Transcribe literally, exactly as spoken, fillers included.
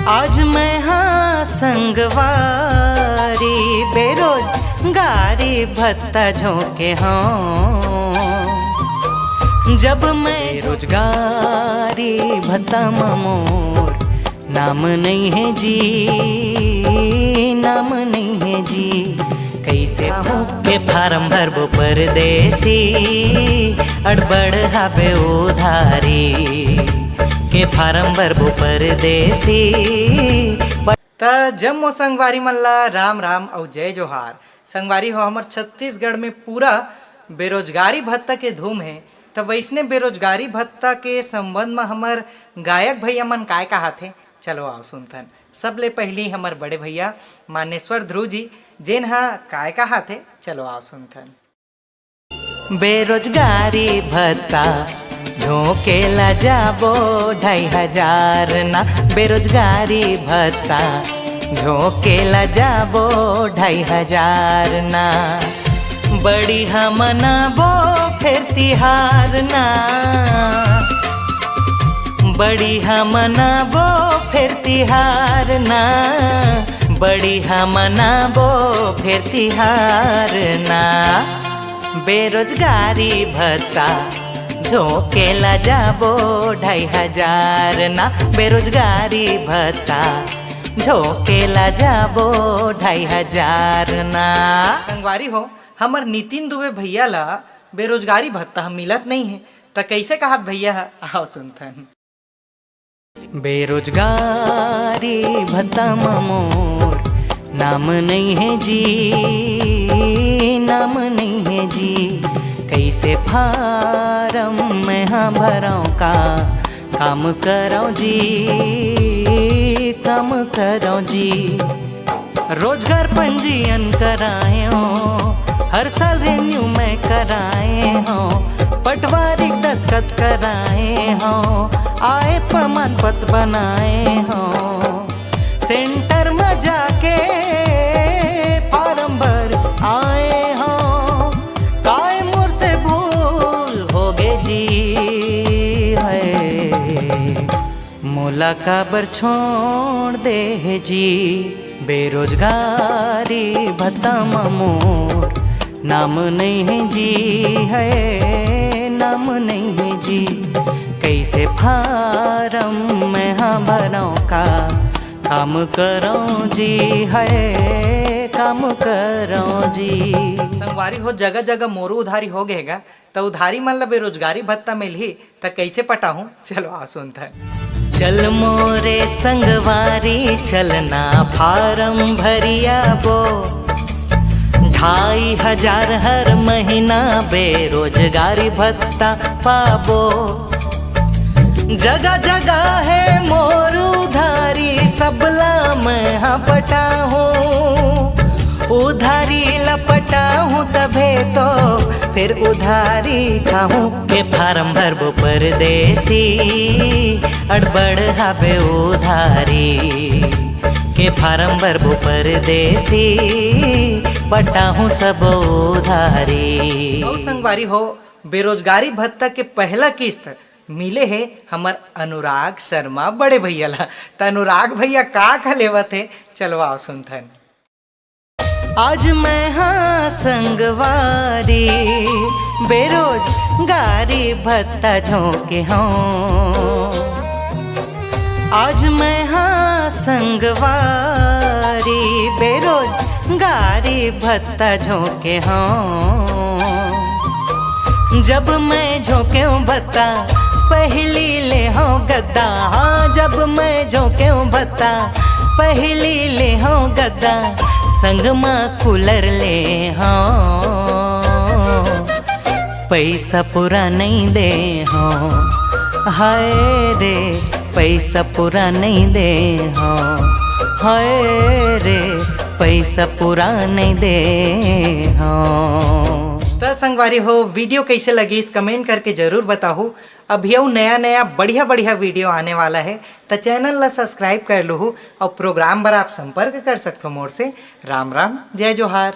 आज मैं हाँ संगवारी, बेरोजगारी भत्ता झोंके हूँ। जब मैं बेरोजगारी भत्ता म मोर नाम नहीं है जी, नाम नहीं है जी। कैसे के फार्म भरबो परदेसी, अड़बड़ हाबे उधारी। के फार्म भरबो परदेसी। त जम्मो संगवारी मन ला राम राम अउ जय जोहार। संगवारी हो, हमर छत्तीसगढ़ में पूरा बेरोजगारी भत्ता के धूम हे। त वैसने बेरोजगारी भत्ता के संबंध म हमर गायक भैया मन काय कहाथे, चलो आओ सुनथन। सबले पहिली हमर बड़े भैया मानेश्वर ध्रुव जी, जेन ह काय कहाथे, चलो आओ सुनथन। बेरोजगारी भत्ता झोंके ला जाबो ढाई हजार ना, बेरोजगारी भत्ता झोंके ला जाबो ढाई हजार ना। बड़ी हम मनाबो फेर तिहार ना, बड़ी हम मनाबो फेर तिहार ना, बड़ी हम मनाबो फेर तिहार ना। बेरोजगारी भत्ता झोंके ला जाबो ढाई हजार ना, बेरोजगारी भत्ता झोंके ला जाबो ढाई हजार ना। संगवारी हो, हमर नितिन दुबे भैया ला बेरोजगारी भत्ता ह मिलत नहीं है, त कैसे कहत भैया ह? आओ सुनथन। बेरोजगारी भत्ता म मोर नाम नहीं है जी, नाम नहीं है जी। कैसे फार्म मैं हाँ भरौं का, काम करौं जी, काम करौं जी। रोजगार पंजीयन कराए हो, हर साल रिन्यू मैं कराए हो, पटवारी दस्तखत कराए हो, आय प्रमाण पत्र बनाए हो, सेंटर में जाके फार्म भर आए हो, काय मोर से भूल हो गे जी है, मोला काबर छोड़ दे है जी। बेरोजगारी भत्ता म मोर नाम नहीं है जी, है नाम नहीं है जी। कैसे फार्म मैं हाँ भरौं का, काम करौं जी, है काम करौं जी। संगवारी हो, जगह जगह मोरू उधारी हो गए गा, त उधारी मन ल बेरोजगारी भत्ता मिलही त कइसे पटाहूं? चलो आ सुनथन। चल मोरे संगवारी, चलना फार्म भरियाबो, ढाई हजार हर महीना बेरोजगारी भत्ता पाबो। जगह जगह है मोर उधारी, सबला मैं हाँ पटाहूं। उधारी ला पटाहूं तभे तो फिर उधारी खाहूं। के फार्म भरबो परदेसी, अड़बड़ हाबे उधारी। के फार्म भरबो परदेसी, पटाहूं सब उधारी। अउ संगवारी हो, बेरोजगारी भत्ता के पहला किस्त मिले हे हमर अनुराग शर्मा बड़े भैया ला। त अनुराग भैया का का लेवत हे, चलो आओ सुनथन। आज मैं हाँ संगवारी, बेरोजगारी भत्ता झोंके हूँ। आज मैं हाँ संगवारी, बेरोजगारी भत्ता झोंके हूँ। जब मैं झोंके हूँ भत्ता, पहली ले हूँ गद्दा। हाँ, जब मैं झोंके हूँ भत्ता, पहली ले हूँ गद्दा, संग मा कूलर ले हूँ। पैसा पूरा नहीं दे हूँ, हाय रे, पैसा पूरा नहीं दे हूँ, हाय रे, पैसा पूरा नहीं दे हूँ। त संगवारी हो, वीडियो कैसे लगिस, कमेंट करके जरूर बताहू। अभी अउ नया नया बढ़िया बढ़िया वीडियो आने वाला है, त चैनल ला सब्सक्राइब कर लूहू अउ प्रोग्राम बर आप संपर्क कर सकथो मोर से। राम राम, जय जोहार।